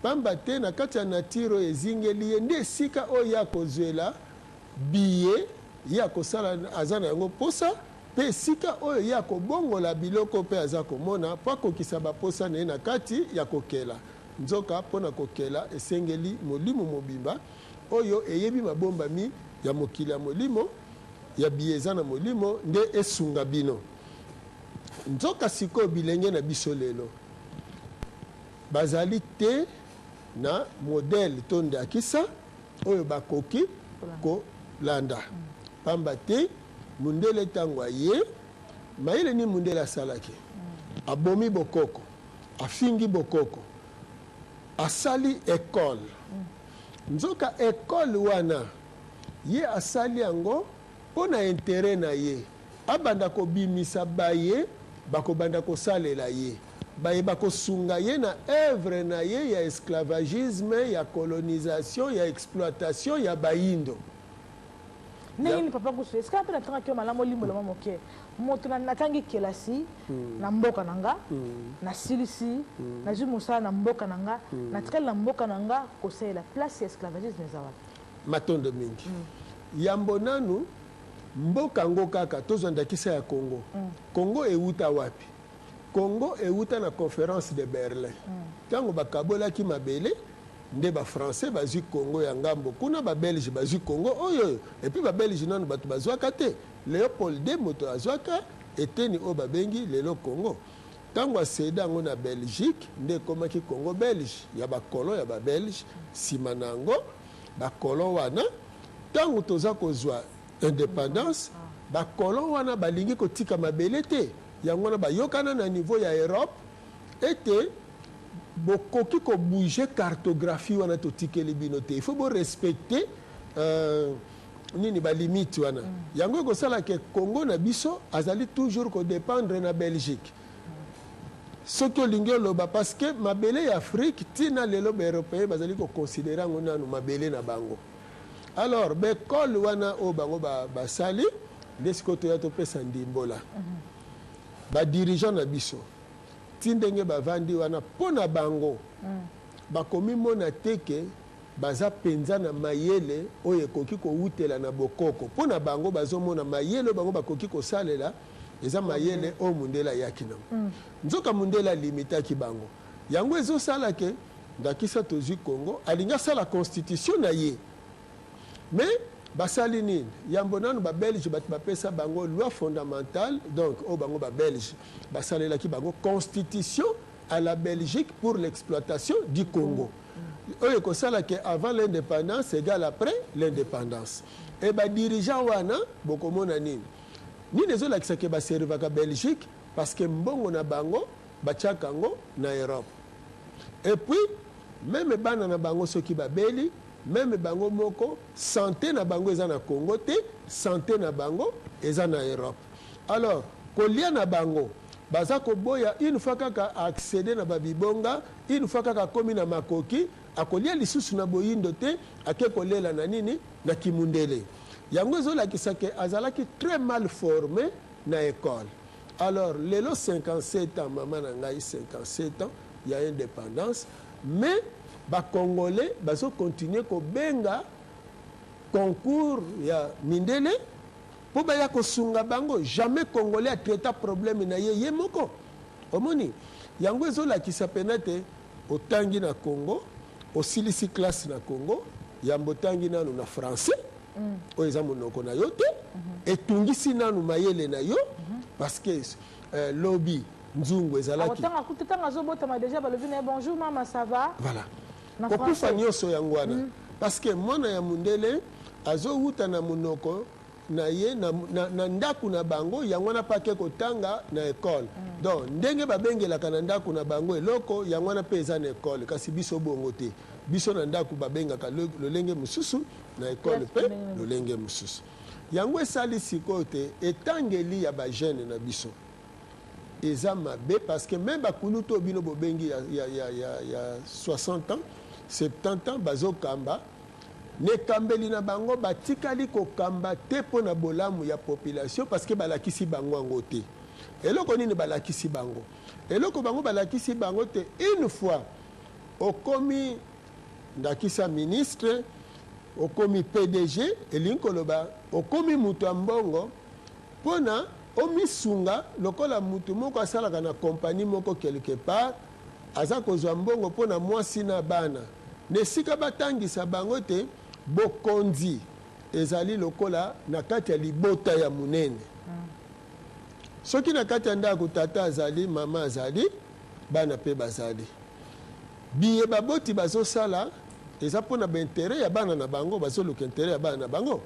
Pamba te na kati ya nature oyo ezingeli ye nde esika oyo ye akozwela biye ye akosala aza na yango mposa, mpe esika oyo ye akobongola biloko mpe aza komona mpo akokisa baposa na ye na kati ya kokela. Nzoka mpo na kokela esengeli molimo mobimba oyo eyebi mabombami ya mokili ya molimo, ya biye eza na molimo nde esunga bino. Nzoka sikoyo bilenge na biso lelo bazali te na modèle to ndakisa oyo bakoki kolanda. Pamba te mundele tango aye, mayele nini mundele asalaki? Abomi bokoko, afingi bokoko, asali ecole. Nzoka ecole wana ye asali yango mpo na interet na ye, abanda kobimisa baye bakobanda kosalela ye, baye bakosunga ye na oeuvre na ye ya esclavagisme, ya colonisation, ya exploitation ya bayindo. Ndenge nini papa Kusu, esika mpe natangaki yo malamu, olimbola mwa moke. Moto natangi kelasi na mboka na nga, nasilisi, nazwi mosala na mboka na nga, natikali na mboka na nga kosalela, place ya esclavagisme eza wapi? Matondo mingi. Yambo nanu mboka yango kaka, tozwa ndakisa ya Congo. Congo ewuta wapi? Congo ewuta na Conference de Berlin. Tango bakabolaki mabele, nde ba Français bazwi Congo ya ngambo kuna, ba Belges bazwi Congo oyo oyo. Et puis ba Belges nanu bato bazwaka te. Leopold ii moto azwaka eteni oyo babengi lelo Congo. Tango a ceda yango na Belgique, nde ekomaki Congo belge ya ba colons ya ba Belges. Sima na yango, ba colons wana, tango toza kozwa independance, ba colons wana balingi kotika mabele te. Yango wana bayokana na niveau ya Europe ete bokoki ko bouger cartographie wana totikeli bino te. Il faut bo respecter nini ba limites wana. Yango ekosala ke Congo na biso azali toujours ko dependre na Belgique. Soki olingi oloba parce que mabele ya Afrique ti na lelo ba Europeens bazali ko considerer yango nanu mabele na bango. Alors ba ecoles wana oyo bango basali nde sikoyo toya topesa ndimbola. Ba dirigeants na biso ti ndenge bavandi wana mpo na bango bakomimona te ke baza penza na mayele oyo ekoki kowutela na bokoko. Mpo na bango bazomona mayele oyo bango bakoki kosalela eza mayele oyo mundele ayaki nango. Nzoka mundele alimitaki bango. Yango ezosala ke ndakisa tozwi Congo alingi asala constitution na ye mais basali nini? Yambo nanu ba Belges batu bapesa bango loi fondamentale donc oyo bango ba Belges basalelaki bango constitution à la Belgique pour l'exploitation du Congo oyo ekosala ke avant l'independance egale après l'independance et ba dirigeants wana bokomona nini? Nini ezolakisa ke ba servaka Belgique parce que mbongo na bango batiaka yango na Europe et puis meme bana na bango soki babeli meme bango moko sante na bango eza na Congo te, sante na bango eza na Europe alors kolia na bango baza koboya une fois kaka a acceder na ba bibonga, une fois kaka akomi na makoki akolia lisusu na boyindo te ake kolela na nini na kimundele yango ezolakisa ke azalaki très mal forme na ecole. Alors lelo 57 ans mama na ngai 57 ans ya independance mais ba congolais bazo continuer kobenga concours ya mindele po baya kosunga bango jamais congolais a traita problème na ye ye moko omoni yango ezolakisa pena te otangi na Congo osilisi classe na Congo yambo otangi nanu na français oyo eza monoko na yo te etungisi nanu mayele na yo parce que lobi nzungu ezalaki Akotanga kutu ntango azobotama deja balobi na ye bonjour mama, ça va? Voilà. Na Kokufa français. Nyonso yango wana parce que mwana ya mundele azowuta na monoko na ye na ndako na bango yango wana mpe ake kotanga na ekole. Donc ndenge babengelaka na ndako na bango eloko yango wana mpe eza na ekole. Kasi biso bongo te. Biso na ndako babengaka lolenge mosusu, na ekole mpe lolenge mosusu. Yango esali sikoyo te etangeli ya bajeunes na biso eza mabe parce que même bakulutu oyo bino bobengi ya 60 ans, 70 ans bazokamba na ekambeli na bango batikali kokamba te mpo na bolamu ya population parce que balakisi bango yango te. Eloko nini balakisi bango? Eloko bango balakisi bango te, une fois. Okomi ndakisa ministre, okomi PDG, elingi koloba okomi moto ya mbongo mpona omisunga lokola motu moko asalaka na kompani moko quelque part, aza kozwa mbongo mpona mwasi na bana. Na esika batangisa bango te bokonzi ezali lokola na kati ya libota ya monene. Soki na kati ya ndako tata azali, mama azali, bana mpe bazali. Biye baboti bazosala eza mpona baintérêt ya bana na bango, bazoluka intérêt ya bana na bango.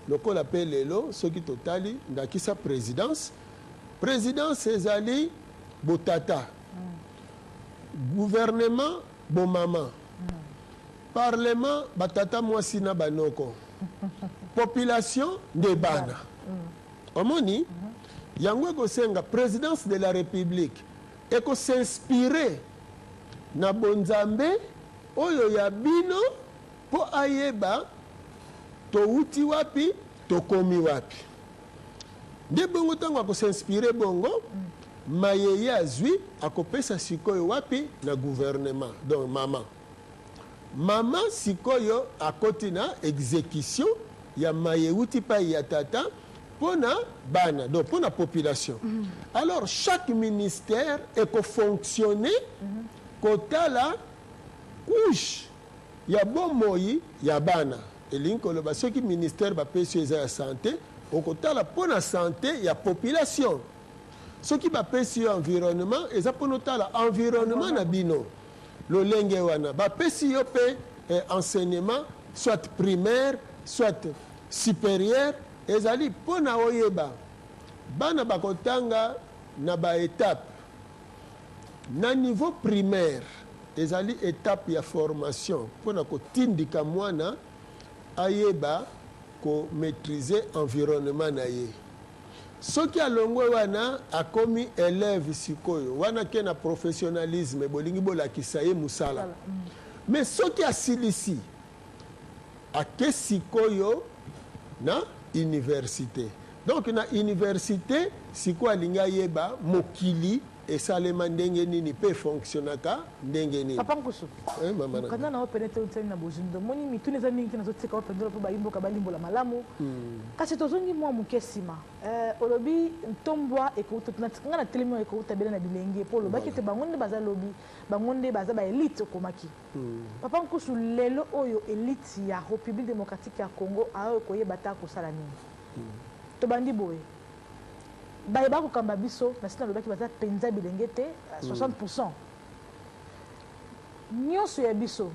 Lokola mpe lelo soki totali ndakisa présidence, présidence ezali botata, gouvernement bomama, parlement batata mwasi na banoko, population nde bana. Omoni yango ekosenga présidence de la République ekos'inspirer na bonzambe oyo ya bino mpo ayeba towuti wapi, tokomi wapi. Nde bongo ntango akos'inspirer bongo, mayeye azwi akopesa sikoyo wapi? Na gouvernement. Donc mama sikoyo akoti na exécution ya maye euti pai ya tata mpona bana, donc mpona population. Alors chaque ministère ekofonctionne kotala couche ya bomoi ya bana. Elingi koloba soki ministère bapesi yo eza ya santé, okotala mpona santé ya population. Soki bapesi yo environnement, eza mpona otala environnement na bino. Lolenge wana bapesi yo mpe enseignement, soit primaire, soit supérieur, ezali mpona oyeba bana bakotanga na baétape. Na niveau primaire ezali étape ya formation mpona kotindika mwana ayeba komaîtriser environnement na ye. Soki alongwe wana, akomi élève. Sikoyo wana ke na professionnalisme, bolingi bolakisa ye mosala. Mais soki asilisi, ake sikoyo na université. Donc na université sikoyo alingi ayeba mokili esalema ndenge nini mpe efonctionnaka ndenge nini. Papa Nkusu, Eh, mama na mokanda na yo pene te otisali na bozindo. Omoni mituna eza mingi te, nazotika opendolo mpo bayimboka balimbola malamu. Kasi tozongi mwa moke nsima. Olobi ntombwa ekouta nga na telemi oyo ekouta bele na bilenge, mpo olobaki ete bango nde baza lobi, bango nde baza baélite. Okomaki, Papa Nkusu, lelo oyo élite ya République démocratique ya Congo aoyo koyeba ta kosala nini? Tobandi boye, bayeba kokamba biso na nsina, alobaki baza mpenza bilenge te, 60 nyonso ya biso.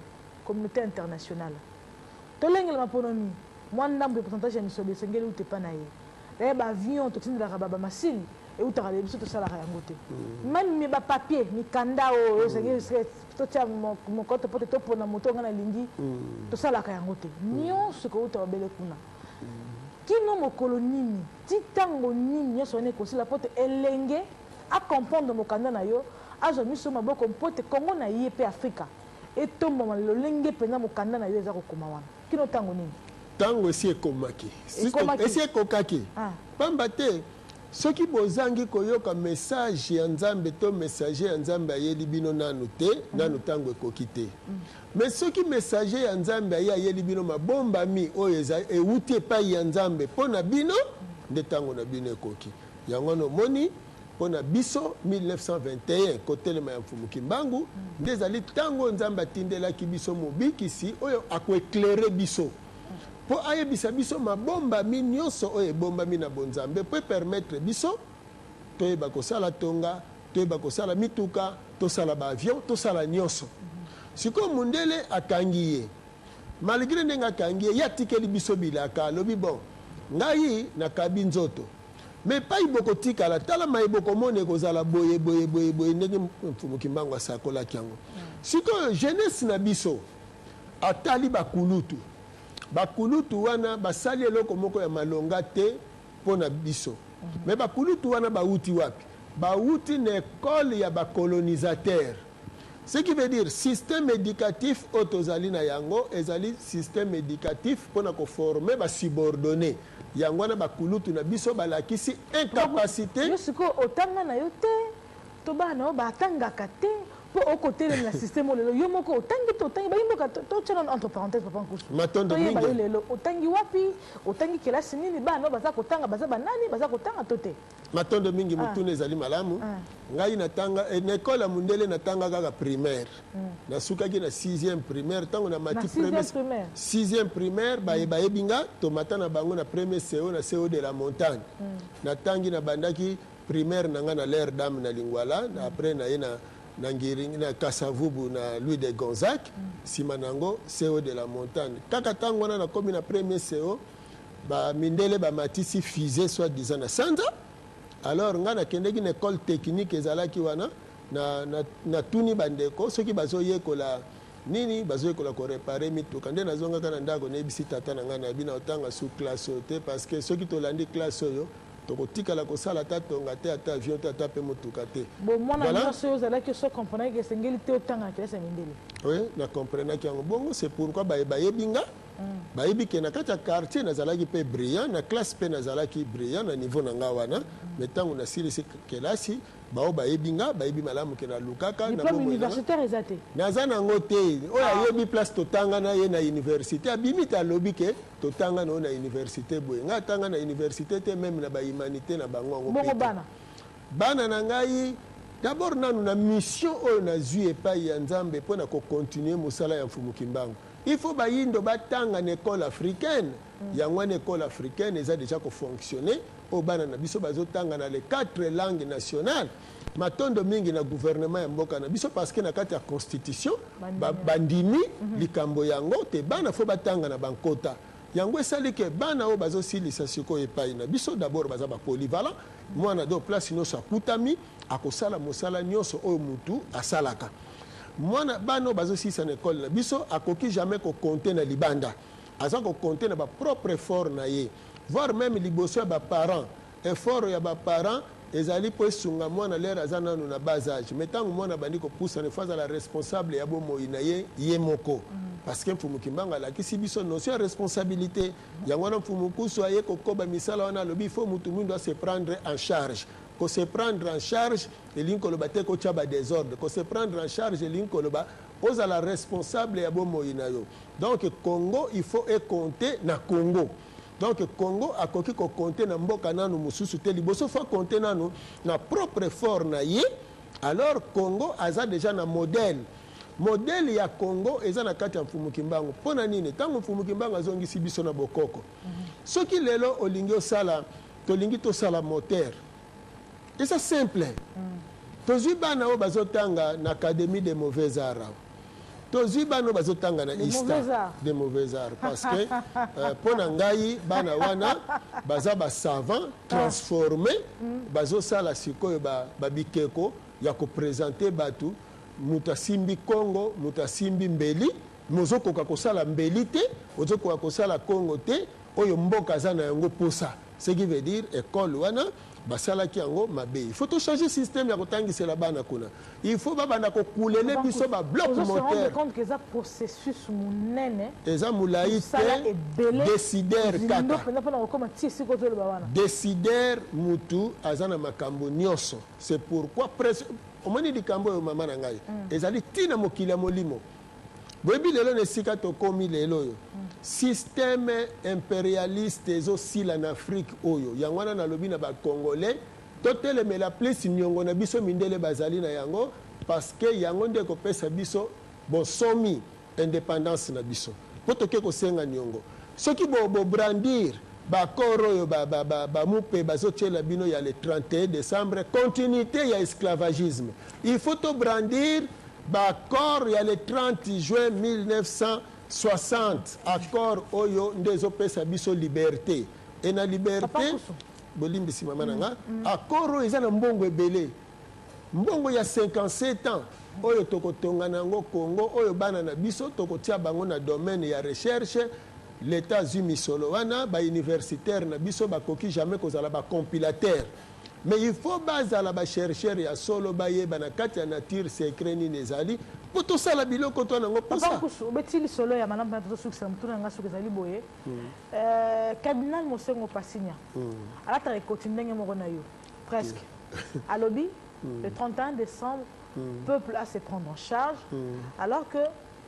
Communauté internationale, tolengela maponomi, mwa ndambo ya pourcentage ya misolo esengeli uta epa na ye. Daye baavion totindelaka bamasini eutaka na biso, tosalaka yango te. Même bapapier, mikanda oyo esengeli totia mokoto po te topona moto nga nalingi, tosalaka yango te. Nyonso ekouta babele kuna. Kino mokolo nini, ti ntango nini nyonso wana ekosila po te elenge acomprendre mokanda na yo, azwa miso maboko mpo te Kongo na ye mpe Afrika etombama lolenge mpenza mokanda na yo eza kokoma wana? Kino ntango nini? Ntango esi ekomaki. Ekomaki. Esi ekokaki. Ah. Pamba te soki bozangi koyoka message ya Nzambe to messager ya Nzambe ayeli bino nanu te, nanu ntango ekoki te. Mais soki messager ya Nzambe aye, ayeli bino mabombami oyo eza ewuti epai ya Nzambe mpo na bino, nde ntango na bino ekoki. Yango wana omoni mpo na biso 1921, kotelema ya Mfumu Kimbangu nde ezali ntango oyo Nzambe atindelaki biso mobikisi oyo akoéclairer biso mpo ayebisa biso mabombami nyonso oyo ebombami na bonzambe, mpo epermettre biso toyeba kosala tonga, toyeba kosala mituka, tosala baavion, tosala nyonso. Sikoyo mundele akangi ye. Malgré ndenge akangi ye, ye atikeli biso bilaka. Alobi: "Bon, ngai nakabi nzoto, mais epai bokotikala, tala maye bokomona, ekozala boye boye boye boye," ndenge Mfumu Kimbangu asakolaki yango. Sikoyo jeunesse na biso atali bakulutu. Bakulutu wana basali eloko moko ya malonga te mpo na biso. Mais bakulutu wana bauti wapi? Bauti na ekole ya bacolonisateur. Ce qui veut dire système éducatif oyo tozali na yango ezali système éducatif mpona koformer basubordonné. Yango wana bakulutu na biso balakisi incapacité. Yo sikoyo otanga na yo te, to bana na yo batangaka te? Mpo okotelemela système oyo lelo, yo moko otangi te, otangi bayi mboka, totya nano entre parenthèse, papa Nkusu. Matondo Toyeba yo mingi. lelo otangi wapi, otangi kelasi nini, bana oyo baza kotanga baza banani, baza kotanga to te? Matondo mingi, motuna ezali malamu. Ngai natanga na ekole ya mondele, natanga kaka primaire, nasukaki na 6e primaire. Ntango namati Na sixième primaire? 6e primaire, bayebi nga, tomata na bango na premier CO, na CO de la Montagne. Natangi, nabandaki primaire na nga na L'air Dame na Lingwala, na après naye na Ngiring, na Kasavubu, na Louis de Gonzac, nsima na yango CO de la Montagne. Kaka ntango wana nakomi na premier CO, bamindele bamatisi fusée soit disant na sanza. Alors ngai nakendeki na école technique ezalaki wana, natuni bandeko soki bazoyekola nini, bazoyekola koréparer mituka. Nde nazongaka na ndako, nayebisi tata na ngai, nayebi na otanga su classe oyo te, parce que soki tolandi classe oyo, tokotikala kosala ata tonga te, ata avion te, ata mpe motuka te. Bon, mwana Voilà. nyonso oyo ozalaki so comprendre ke esengeli te otanga na kelasi ya mindele. Oui, na comprenaki yango bongo. C'est pourquoi bayebi nga, bayebi ke na kati ya quartier nazalaki mpe brillant, na classe mpe nazalaki brillant na niveau na nga wana. Mais ntango nasilisi kelasi, bao bayebi nga bayebi malamu ke nalukaka na Diplôme bomoi na nga. universitaire eza te? Naza nango te. Oyo ayebi place totanga na ye na université, abimi te, alobi ke totanga na oyo na université boye. Ngai atanga na université te, même na bahumanité na bango yango mpe Bongo te. bana? Bana na ngai, d'abord nanu na mission oyo nazwi epai ya Nzambe mpo na kocontinuer mosala ya Mfumu Kimbangu, il faut bayindo batanga na école africaine. Yango wana école africaine eza déjà kofonctionner, oyo bana na biso bazotanga na les quatre langues nationales. Matondo mingi na gouvernement ya mboka na biso, parce que na kati ya constitution bandimi likambo yango te, bana faut batanga na bankota. Yango esali ke bana oyo bazosilisa sikoyo epai na biso, d'abord baza bapolyvalent. Mwana do place nyonso akutami, akosala mosala nyonso oyo mutu asalaka. Mwana, bana oyo bazosilisa na ekole na biso, akoki jamais kocompter na libanda, aza kocompter na bapropre effort na ye, voire même liboso ya baparent. Effort ya baparent ezali mpo esunga mwana lere aza nanu na bas âge, mais ntango mwana abandi kopusana, il faut azala responsable ya bomoi na ye ye moko, parce que Mfumu Kimbangu alakisi biso notion ya responsabilité. Yango wana Mfumu Kusu aye kokoba misala wana, alobi il faut mutu mwindu ase prendre en charge. Kose prendre en charge elingi koloba te kotya badésordre. Kose prendre en charge elingi koloba ozala responsable ya bomoi na yo. Donc Congo, il faut ecompter na Congo. Donc Congo akoki kocompter na mboka nanu mosusu te, liboso faut compter nanu na propre effort na ye. Alors Congo aza déjà na modèle. Modèle ya Congo eza na kati ya Mfumu Kimbangu. Mpo na nini? Ntango Mfumu Kimbangu azongisi biso na bokoko, soki lelo olingi osala, tolingi tosala moteur, eza simple. Tozwi bana oyo bazotanga na Académie de mauvais art awa, tozwi bana oyo bazotanga na De ISTA. Mauvais art. De mauvais art, parce que mpo na ngai bana wana baza basavant transformé, bazosala sikoyo babikeko ya koprésenter bato. Moto asimbi kongo, moto asimbi mbeli, mais ozokoka kosala mbeli te, ozokoka kosala kongo te oyo mboka aza na yango posa. Ce qui veut dire école wana basalaki yango mabe. Il faut tochanger système ya kotangisela bana kuna. Il faut babanda kokulele biso babloc Ozo se rendre moteur. compte que eza processus monene. Eza molai Mosala te. ebele. Décider Zindo kaka. mpenza mpona kokóma ti esika ozoloba wana. Décider, mutu aza na makambo nyonso. C'est pourquoi presque omoni likambo oyo, mama na ngai, ezali ntina mokili ya molimo. Boyebi lelo na esika tokómi lelo oyo, système impérialiste ezosila na Afrique oyo. Yango wana nalobi na bacongolais, totelemela plus niongo na biso mindele bazali na yango, parce que yango nde ekopesa biso bonsomi, indépendance na biso. Mpo toke kosenga niongo, soki bobrandir baaccord oyo bamupe bazotiela bino ya le 31 décembre, continuité ya esclavagisme. Il faut tobrandir baaccord ya le 30 juin 1960, accord oyo nde ezopesa biso liberté. E na Papa liberté Kusu. Bolimbisi, mama na nga, accord oyo eza na mbongo ebele, mbongo ya 57 ans oyo tokotonga na yango Congo, oyo bana na biso tokotia bango na domaine ya recherche. L'État azwi misolo wana, bauniversitaire na biso bakoki jamais kozala bacompilateur, mais il faut bazala bachercheur ya solo, bayeba na kati ya nature secret nini ezali mpo tosala biloko to nango Papa mposa. Nkusu, obeti lisolo ya malamu mpena. Tozosukisa motuna na nga soki ezali boye. Cardinal Mosengo Pasinya alataka ekoti ndenge moko na yo presque. Alobi le 31 décembre. Peuple à se prendre en charge, alors que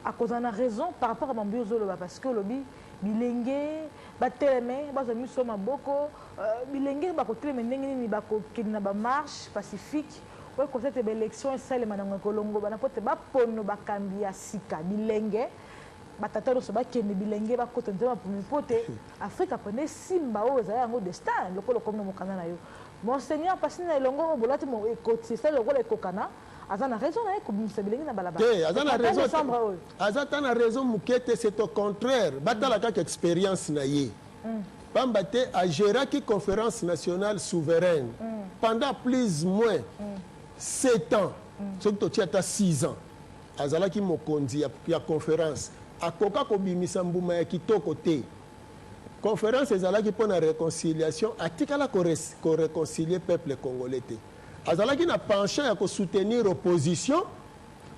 akozala na raison par rapport à mambi ozoloba, parce que olobi bilenge bateleme, bazwa miso maboko. Bilenge bakoteleme ndenge nini? Bakokende na bamarche pacifique oyo ekosa ete baélection esalema nango ekolongo bana po te bapono bakambi ya sika. Bilenge, batata nyonso bakende, bilenge bakota nzela mapumi mpo te Afrika pene esimba oyo ezali yango destin. Lokola okomi na mokanda na yo, monseigneur Pasi na elongo oyo bolati ekoti esali lokola ekokana, aza na raison na ye kobimisa bilenge na balabala? Te, aza na raison. Décembre oyo. Aza ta na raison moke te, c'est au contraire. Batala kaka expérience na ye, pamba te agéraki Conférence nationale souveraine pendant plus moins 7 ans. Soki totia ata 6 ans, azalaki mokonzi ya conférence, akoka kobimisa mbuma ya kitoko te. Conférence ezalaki mpo na réconciliation, atikala koréconcilier peuple congolais te. Azalaki na penchant ya kosoutenir opposition,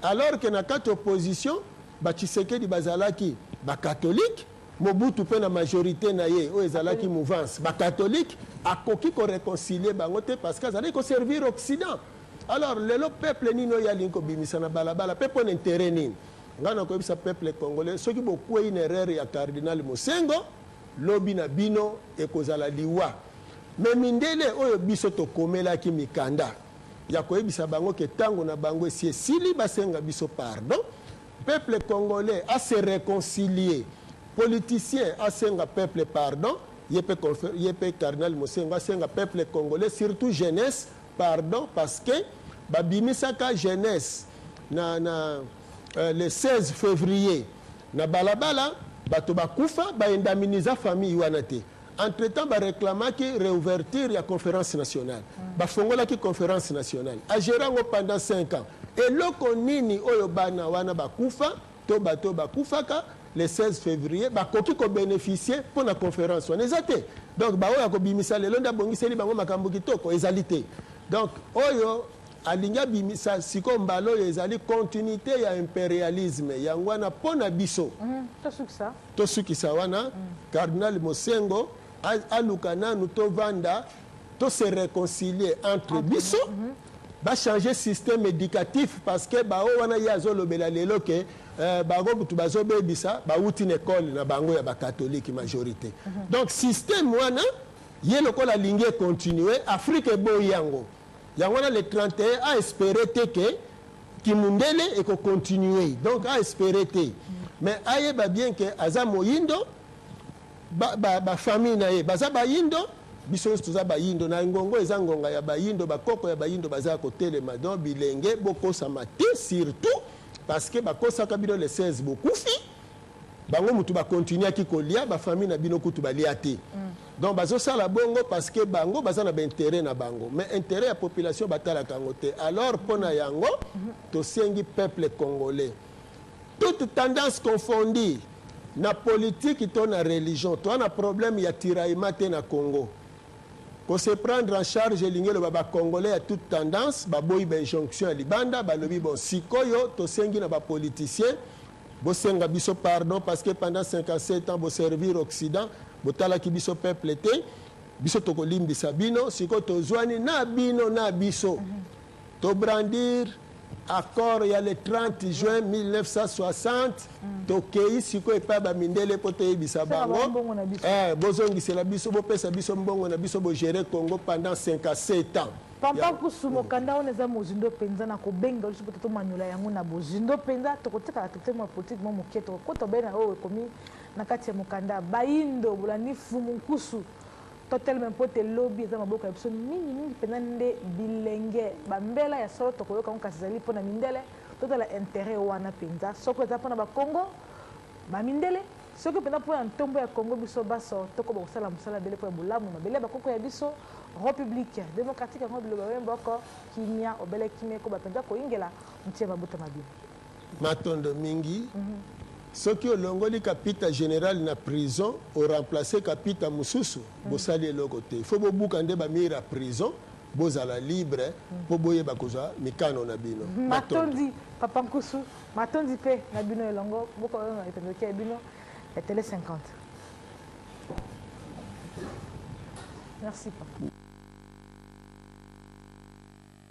alors que na kati opposition, batshisekedi bazalaki bacatholique, Mobutu mpe na majorité na ye oyo ezalaki mouvance bacatholique. Akoki koréconcilier bango te parce que azalaki koservir Occident. Alors lelo, peuple nini oyo alingi kobimisa na balabala mpe mpo na intérêt nini? Ngai nakoyebisa peuple congolais, soki bokwei na erreur ya cardinal Mosengo, lobi na bino ekozala liwa. Me mindele oyo biso tokomelaki mikanda ya koyebisa bango ke ntango na bango esi esili, basenga biso pardon. Peuple congolais ase réconcilier, politicien asenga peuple pardon, ye mpe cardinal Mosengo asenga peuple congolais, surtout jeunesse, pardon, parce que babimisaka jeunesse na le 16 février na balabala, bato bakufa, baindemniser famille wana te. Entre temps baréclamaki réouverture ya Conférence nationale. Bafongolaki Conférence nationale, agérer yango pendant 5 ans. Eloko nini oyo bana wana bakufa to bato oyo bakufaka le 16 février bakoki kobénéficier mpo na conférence wana? Eza te. Donc baoyo akobimisa lelo nde abongiseli bango makambo kitoko, ezali te. Donc oyo alingi abimisa sikoyo mbala oyo ezali continuité ya impérialisme. Yango wana mpo na biso, Tosukisa. Tosukisa wana. Cardinal Mosengo aluka nanu tovanda, tose réconcilier entre biso, bachanger système éducatif, parce que bao wana ye azolobela lelo ke bango butu bazobebisa, bauti na ekole na bango ya bacatholique majorité. Donc système wana ye lokola alingi econtinue, Afrique eboyi yango. Yango wana le 31 aespérer te ke kimundele ekocontinue. Donc aespérer te, mais ayeba bien ke aza moyindo, bafamille na ye baza bayindo, biso nyonso toza bayindo. Na ngongo eza ngonga ya bayindo, bakoko ya bayindo baza ya kotelema. Donc bilenge, bokosama te, surtout parce que bakosaka bino le 16, bokufi, bango mutu bakontinuaki kolia, bafamille na bino kutu balia te. Donc bazosala bongo parce que bango baza na baintérêt na bango, mais intérêt ya population batalaka yango te. Alors mpo na yango tosengi peuple congolais, toute tendance confondue, na politique to na religion, toa na problème ya tiraillement te na Congo. Kose prendre en charge elingi eloba bacongolais ya toute tendance baboyi bainjonction ya libanda. Balobi bon, sikoyo tosengi na bapoliticien, bosenga biso pardon, parce que pendant 57 ans boservir Occident, botalaki biso peuple te. Biso tokolimbisa bino. Sikoyo tozwani na bino na biso, tobrandir accord ya le 30 juin 1960. Tokei sikoyo epai bamindele mpo toyebisa bango, bozongisela biso, bopesa biso mbongo na biso, bogérer Congo pendant 57 ans. Papa Nkusu, mokanda wana eza mozindo mpenza. Na kobenga biso mpo tomanyola yango na bozindo mpenza. Tokotikala te mwa politike mwa moke, tokokota be na oyo ekomi na kati ya mokanda. Bayindo, bolandi Fumu Nkusu, totelema mpo te lobi eza maboko ya biso, mingimingi mpenza nde bilenge. Bambela ya solo tokoyoka yango, kasi ezali mpona mindele. Totala intérêt wana mpenza, soki eza mpona bakongo bamindele, soki mpenza mpo ya ntombo ya Kongo. Biso baso tokoba kosala mosala ebele mpo ya bolamu mabele ya bakoko ya biso, République démocratique. Yango biloba oyo mboko kimia, obele kimia ekoba mpenza koyingela ntia mabota mabino. Matondo mingi. Soki olongoli kapita général na prison, oremplace kapita mosusu, bosali eloko te. Fo bobuka nde bamurs ya prison, bozala libre mpo boyeba kozwa mikano na bino. Matondi, papa Nkusu. Matondi mpe na bino elongo boko oyo na ependoki ya bino ya Télé 50. Merci, papa.